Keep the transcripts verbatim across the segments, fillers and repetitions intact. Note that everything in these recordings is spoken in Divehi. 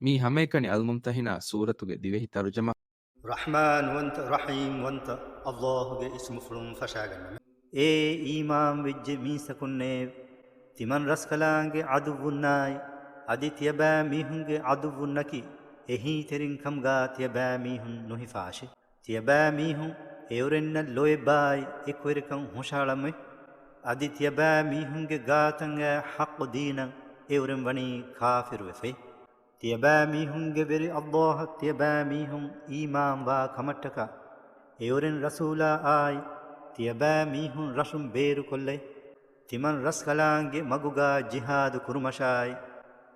މީ ހަމައެކަނި އަލްމުމްތަހިނާ ސޫރަތުގެ ދިވެހި ތަރުޖަމާ. ރަޙްމާންވަންތަ ރަޙީމްވަންތަ އައްލާހުގެ އިސްމުފުޅުން ފަށާގަންނަމެ. އޭ އީމާންވެއްޖެ މީސްތަކުންނޭވެ! ތިމަން ރަސްކަލާނގެ ޢަދުއްވުންނާއި، އަދި ތިޔަބައިމީހުންގެ ޢަދުއްވުންނަކީ، އެހީތެރިން ކަމުގާ ތިޔަބައިމީހުން ނުހިފާށޭ. ތިޔަބައިމީހުން އެއުރެންނަށް ލޯތްބާއި އެކުވެރިކަން ހުށަހަޅަމުވެ. އަދި ތިޔަބައިމީހުންގެ ގާތަށް އައި ޙައްޤު ދީނަށް އެއުރެން ވަނީ ކާފިރުވެފައި. ތިޔަބައިމީހުންގެ ވެރި އައްލާހަށް ތިޔަބައިމީހުން އީމާންވާ ކަމަށްޓަކާ، އެއުރެން ރަސޫލާ އާއި، ތިޔަބައިމީހުން ރަށުން ބޭރުކޮށްލައި، ތިމަން ރަސްކަލާނގެ މަގުގާ ޖިހާދު ކުރުމަށާއި،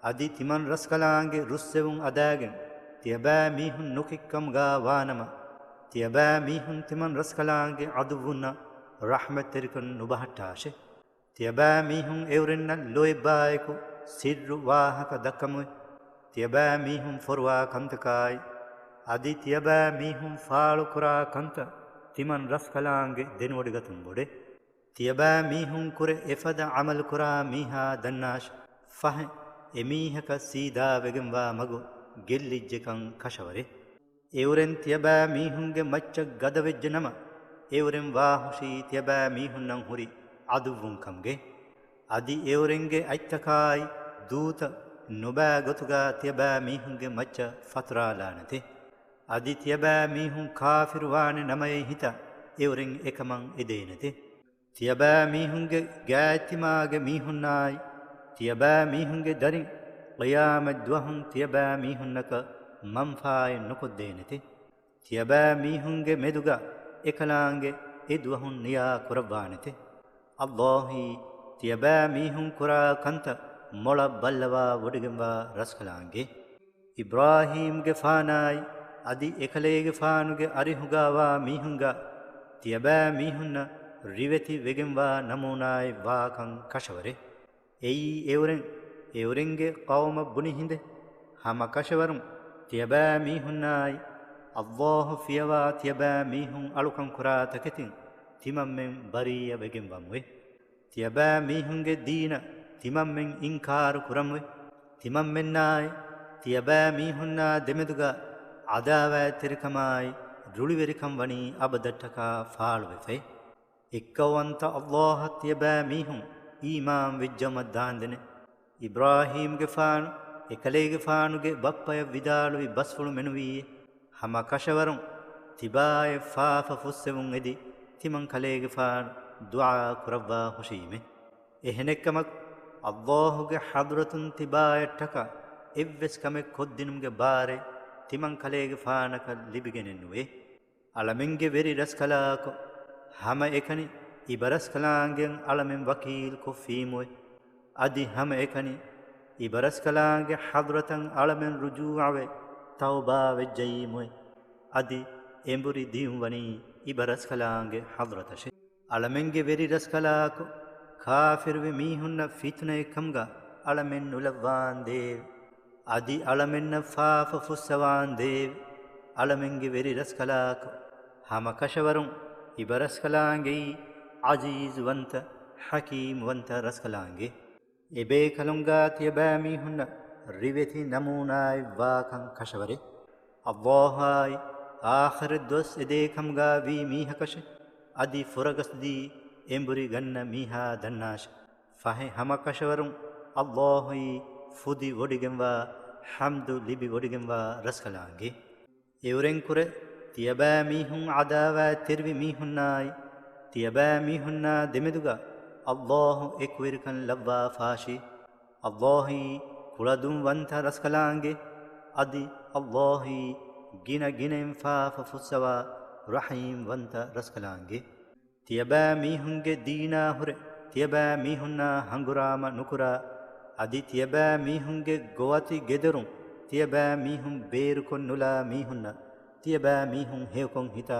އަދި ތިމަން ރަސްކަލާނގެ ރުއްސެވުން އަދާގެން ތިޔަބައިމީހުން ނުކިއްކަމުގާ ވާނަމަ، ތިޔަބައިމީހުން ތިމަން ރަސްކަލާނގެ ޢަދުއްވުންނަށް ރަޙްމަތްތެރިކަން ނުބަހައްޓާށޭ. ތިޔަބައިމީހުން އެއުރެންނަށް ލޯތްބާއެކު ސިއްރު ވާހަކަ ދައްކަމުވެ. ތިޔަބައިމީހުން ފޮރުވާ ކަންތަކާއި، އަދި ތިޔަބައިމީހުން ފާޅުކުރާ ކަންތައް ތިމަން ރަސްކަލާނގެ ދެނެވޮޑިގަތުން ބޮޑޭ. ތިޔަބައިމީހުން ކުރެ އެފަދަ ޢަމަލުކުރާ މީހާ ދަންނާށި، ފަހެ އެމީހަކަށް ސީދާވެގެންވާ މަގު ގެއްލިއްޖެކަން ކަށަވަރޭ. އެއުރެން ތިޔަބައިމީހުންގެ މައްޗަށް ގަދަވެއްޖެ ނަމަ، އެއުރެން ވާހުށީ ތިޔަބައިމީހުންނަށް ހުރި ޢަދުއްވުން ކަމުގެ. އަދި އެއުރެންގެ އަތްތަކާއި ދޫތައް ނުބައި ގޮތުގާ ތިޔަބައިމީހުންގެ މައްޗަށް ފަތުރާލާނެތެ. އަދި ތިޔަބައިމީހުން ކާފިރުވާނެ ނަމައޭ ހިތާ އެއުރެން އެކަމަށް އެދޭނެތެ. ތިޔަބައިމީހުންގެ ގާތްތިމާގެ މީހުންނާއި، ތިޔަބައިމީހުންގެ ދަރިން ޤިޔާމަތް ދުވަހުން ތިޔަބައިމީހުންނަކަށް މަންފާއެއް ނުކޮށްދޭނެތެ. ތިޔަބައިމީހުންގެ މެދުގަ އެކަލާނގެ އެ ދުވަހުން ނިޔާ ކުރައްވާނެތެ. އައްލާހީ ތިޔަބައިމީހުން ކުރާ ކަންތައް މޮޅަށް ބައްލަވާ ވޮޑިގެންވާ ރަސްކަލާނގެ. އިބްރާހީމްގެފާނާއި އަދި އެކަލޭގެފާނުގެ އަރިހުގާވާ މީހުންގާ ތިޔަބައިމީހުންނަށް ރިވެތި ވެގެންވާ ނަމޫނާއެއް ވާކަން ކަށަވަރޭ. އެއީ އެއުރެން، އެއުރެންގެ ޤައުމަށް ބުނި ހިނދެއް. ހަމަ ކަށަވަރުން ތިޔަބައިމީހުންނާއި، އައްލާހު ފިޔަވާ ތިޔަބައިމީހުން އަޅުކަން ކުރާ ތަކެތިން ތިމަންމެން ބަރީއަ ވެގެން ވަމުވެ. ތިޔަބައިމީހުންގެ ދީނަށް ތިމަންމެން އިންކާރު ކުރަމުވެ. ތިމަންމެންނާއި، ތިޔަބައިމީހުންނާ ދެމެދުގަ ޢަދާވާތްތެރިކަމާއި، ރުޅިވެރިކަން ވަނީ އަބަދަށްޓަކާ ފާޅުވެފައި. އެއްކައުވަންތަ އައްލާހަށް ތިޔަބައިމީހުން އީމާން ވެއްޖަމަ ދާންދެނެ. އިބްރާހީމްގެފާނު އެކަލޭގެފާނުގެ ބައްޕަޔަށް ވިދާޅުވި ބަސްފުޅު މެނުވީ، ހަމަ ކަށަވަރުން ތިބާއެއް ފާފަ ފުއްސެވުން އެދި، ތިމަން ކަލޭގެފާނު ދުޢާ ކުރައްވާ ހުށީމެ. އެހެނެއްކަމަކު، އައްލާހުގެ ޙަޟްރަތުން ތިބާޔަށްޓަކާ އެއްވެސް ކަމެއް ކޮށްދިނުމުގެ ބާރެއް ތިމަން ކަލޭގެފާނަކަށް ލިބިގެނެއްނުވޭ. އަޅަމެންގެ ވެރި ރަސްކަލާކޮ، ހަމައެކަނި އިބަރަސްކަލާނގެ އަޅަމެން ވަކީލް ކޮށްފީމުވެ. އަދި ހަމައެކަނި އިބަރަސްކަލާނގެ ޙަޟްރަތަށް އަޅަމެން ރުޖޫޢަވެ، ތައުބާ ވެއްޖައީމުވެ. އަދި އެނބުރި ދިޔުންވަނީ އިބަރަސްކަލާނގެ ޙަޟްރަތަށެ. އަޅަމެންގެ ވެރި ރަސްކަލާކޮ، ކާފިރުވި މީހުންނަށް ފިތުނައެއްކަމުގަ އަޅަމެން ނުލައްވާންދޭވެ. އަދި އަޅަމެންނަށް ފާފަ ފުއްސަވާންދޭވެ. އަޅަމެންގެ ވެރި ރަސްކަލާކޮ، ހަމަކަށަވަރުން އިބަރަސްކަލާނގެއީ ޢަޒީޒުވަންތަ، ޙަކީމުވަންތަ ރަސްކަލާނގެ. އެބޭކަލުންގާ ތިޔަބައިމީހުންނަށް ރިވެތި ނަމޫނާއެއް ވާކަން ކަށަވަރޭ. އައްލާހާއި އާޚިރަތް ދުވަސް އެދޭކަމުގާ ވީ މީހަކަށެ، އަދި ފުރަގަސްދީ އެނބުރި ގަންނަ މީހާ ދަންނާށެ. ފަހެ ހަމަކަށަވަރުން އައްލާހުއީ ފުދި ވޮޑިގެންވާ، ޙަމްދު ލިބި ވޮޑިގެންވާ ރަސްކަލާނގެ. އެއުރެންކުރެ، ތިޔަބައިމީހުން ޢަދާވާތްތެރިވި މީހުންނާއި، ތިޔަބައިމީހުންނާ ދެމެދުގަ އައްލާހު އެކުވެރިކަން ލައްވާފާށި. އައްލާހީ ކުޅަދުންވަންތަ ރަސްކަލާނގެ، އަދި އައްލާހީ ގިނަ ގިނައިން ފާފަ ފުއްސަވާ ރަޙީމްވަންތަ ރަސްކަލާނގެ. ތިޔަބައިމީހުންގެ ދީނާ ހުރެ ތިޔަބައިމީހުންނާ ހަނގުރާމަ ނުކުރާ، އަދި ތިޔަބައިމީހުންގެ ގޮވަތި ގެދޮރުން ތިޔަބައިމީހުން ބޭރުކޮށް ނުލާ މީހުންނަށް ތިޔަބައިމީހުން ހެޔޮކޮށް ހިތާ،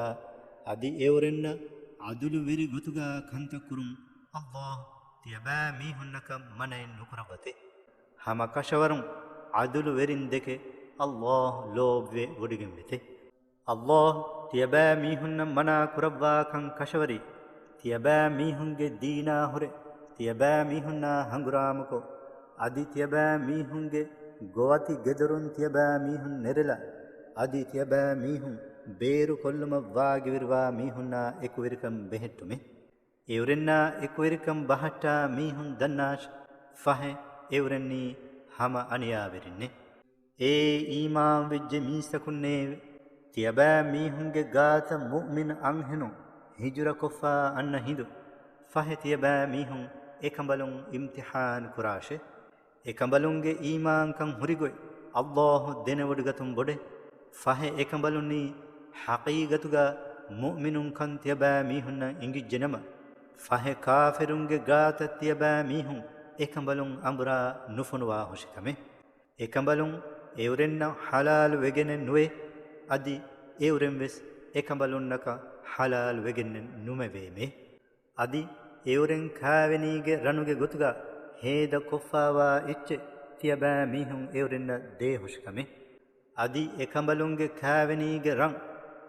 އަދި އެއުރެންނަށް ޢަދުލުވެރި ގޮތުގާ ކަންތައް ކުރުން އައްލާހު ތިޔަބައިމީހުންނަކަށް މަނައެއް ނުކުރައްވަތެ. ހަމަ ކަށަވަރުން ޢަދުލުވެރިންދެކެ އައްލާހު ލޯބިވެ ވޮޑިގެންވެތެ. އައްލާހު ތިޔަބައިމީހުންނަށް މަނާ ކުރައްވާކަން ކަށަވަރީ، ތިޔަބައިމީހުންގެ ދީނާ ހުރެ ތިޔަބައިމީހުންނާ ހަނގުރާމަކޮށް، އަދި ތިޔަބައިމީހުންގެ ގޮވަތި ގެދޮރުން ތިޔަބައިމީހުން ނެރެލާ، އަދި ތިޔަބައިމީހުން ބޭރުކޮށްލުމަށް ވާގިވެރިވާ މީހުންނާ އެކުވެރިކަން ބެހެއްޓުމެ. އެއުރެންނާ އެކުވެރިކަން ބަހައްޓާ މީހުން ދަންނާށި، ފަހެ އެއުރެންނީ ހަމަ އަނިޔާވެރިންނޭ. އޭ އީމާންވެއްޖެ މީސްތަކުންނޭވެ! ތިޔަބައިމީހުންގެ ގާތަށް މުއުމިން އަންހެނުން ހިޖުރަކޮށްފާ އަންނަ ހިނދު، ފަހެ ތިޔަބައިމީހުން އެކަނބަލުން އިމްތިޙާން ކުރާށޭ. އެކަނބަލުންގެ އީމާންކަން ހުރިގޮތް ﷲ ދެނެވޮޑިގަތުން ބޮޑޭ. ފަހެ އެކަނބަލުންނީ ޙަޤީޤަތުގަ މުއުމިނުންކަން ތިޔަބައިމީހުންނަށް އެނގިއްޖެނަމަ، ފަހެ ކާފިރުންގެ ގާތަށް ތިޔަބައިމީހުން އެކަނބަލުން އަނބުރާ ނުފޮނުވާހުށިކަމެއް. އެކަނބަލުން އެއުރެންނަށް ޙަލާލު ވެގެނެއް ނުވޭ، އަދި އެއުރެން ވެސް އެކަނބަލުންނަކަށް ޙަލާލު ވެގެންނެއް ނުމެވޭމޭ. އަދި އެއުރެން ކާވެނީގެ ރަނުގެ ގޮތުގަ ހޭދަ ކޮށްފާވާ އެއްޗެއް ތިޔަބައިމީހުން އެއުރެންނަށް ދޭހުށިކަމެއް. އަދި އެކަނބަލުންގެ ކާވެނީގެ ރަން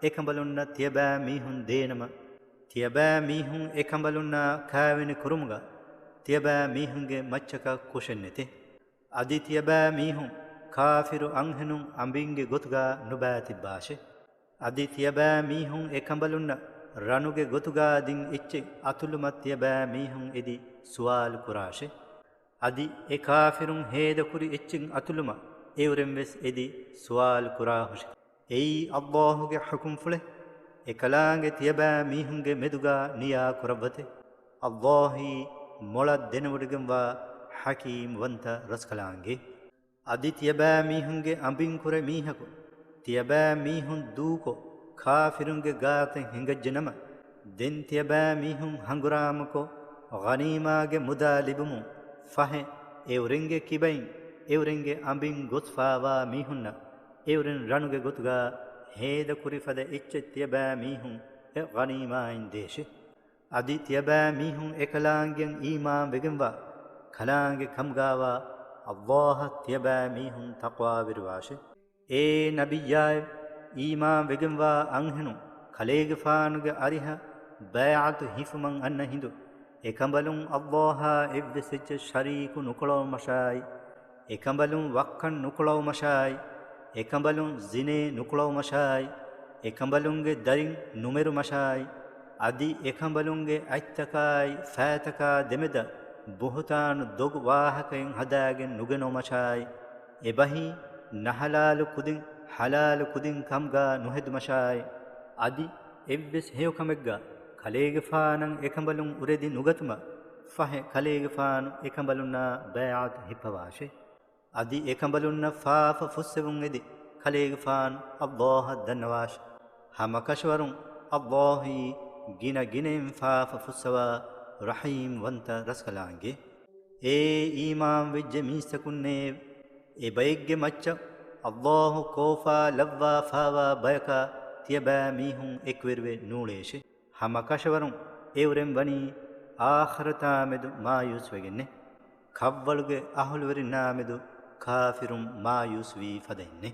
އެކަނބަލުންނަށް ތިޔަބައިމީހުން ދޭނަމަ، ތިޔަބައިމީހުން އެކަނބަލުންނާ ކާވެނި ކުރުމުގަ ތިޔަބައިމީހުންގެ މައްޗަކަށް ކުށެއްނެތޭ. އަދި ތިޔަބައިމީހުން ކާފިރު އަންހެނުން އަނބިންގެ ގޮތުގަ ނުބައިތިއްބާށޭ. އަދި ތިޔަބައިމީހުން އެކަނބަލުންނަށް ރަނުގެ ގޮތުގަ ދިން އެއްޗެއް އަތުލުމަށް ތިޔަބައިމީހުން އެދި ސުވާލު ކުރާށޭ. އަދި އެ ކާފިރުން ހޭދަކުރި އެއްޗެއް އަތުލުމަށް އެއުރެން ވެސް އެދި ސުވާލު ކުރާހުށި. އެއީ ﷲ ގެ ޙުކުމްފުޅެއް. އެކަލާނގެ ތިޔަބައިމީހުންގެ މެދުގަ ނިޔާ ކުރައްވަތެ. ﷲ އީ މޮޅަށް ދެނެވޮޑިގެންވާ ޙަކީމް ވަންތަ ރަސްކަލާނގެ. އަދި ތިޔަބައިމީހުންގެ އަނބިން ކުރެ މީހަކު ތިޔަބައިމީހުން ދޫކޮށް، ކާފިރުންގެ ގާތަށް ހިނގައްޖެ ނަމަ، ދެން ތިޔަބައިމީހުން ހަނގުރާމަކޮށް، ޣަނީމާގެ މުދާ ލިބުމުން ފަހެ، އެއުރެންގެ ކިބައިން އެއުރެންގެ އަނބިން ގޮސްފާވާ މީހުންނަށް އެއުރެން ރަނުގެ ގޮތުގަ ހޭދަކުރި ފަދަ އެއްޗެއް ތިޔަބައިމީހުން އެ ޣަނީމާއިން ދޭށެ. އަދި ތިޔަބައިމީހުން އެކަލާނގެއަށް އީމާން ވެގެންވާ ކަލާނގެ ކަމުގާވާ ﷲ އަށް ތިޔަބައިމީހުން ތަޤްވާވެރިވާށެ. އޭ ނަބިއްޔާއެވެ! އީމާން ވެގެންވާ އަންހެނުން ކަލޭގެފާނުގެ އަރިހަށް ބައިޢަތު ހިފުމަށް އަންނަ ހިނދު، އެކަނބަލުން ﷲ އާ އެއްވެސް އެއްޗެއް ޝަރީކު ނުކުޅަވުމަށާއި، އެކަނބަލުން ވައްކަން ނުކުޅަވުމަށާއި، އެކަނބަލުން ޒިނޭ ނުކުޅަވުމަށާއި، އެކަނބަލުންގެ ދަރިން ނުމެރުމަށާއި، އަދި އެކަނބަލުންގެ އަތްތަކާއި ފައިތަކާ ދެމެދަށް ބުހުތާނު ދޮގު ވާހަކައެއް ހަދާގެން ނުގެނައުމަށާއި، އެބަހީ ނަހަލާލު ކުދިން ޙަލާލު ކުދިން ކަމުގަ ނުހެދުމަށާއި، އަދި އެއްވެސް ހެޔޮކަމެއްގަ ކަލޭގެފާނަށް އެކަނބަލުން އުރެދި ނުގަތުމަށް ފަހެ، ކަލޭގެފާނު އެކަނބަލުންނާ ބައިޢަތު ހިއްޕަވާށެ. އަދި އެކަނބަލުންނަށް ފާފަ ފުއްސެވުން އެދި، ކަލޭގެފާނު ﷲ އަށް ދަންނަވާށެ. ހަމަކަށަވަރުން ﷲ އީ ގިނަ ގިނައިން ފާފަ ފުއްސަވާ ރަޙީމް ވަންތަ ރަސްކަލާނގެ. އޭ އީމާން ވެއްޖެ މީސްތަކުންނޭވެ! އެބައެއްގެ މައްޗަށް ﷲ ކޯފާ ލައްވާފާވާ ބަޔަކާ ތިޔަބައިމީހުން އެކުވެރިވެ ނޫޅޭށެ. ހަމަކަށަވަރުން އެއުރެން ވަނީ އާޚިރަތާމެދު މާޔޫސްވެގެންނެ. ކަށްވަޅުގެ އަހުލުވެރިންނާމެދު ކާފިރުން މާޔޫސްވީ ފަދައިންނެ.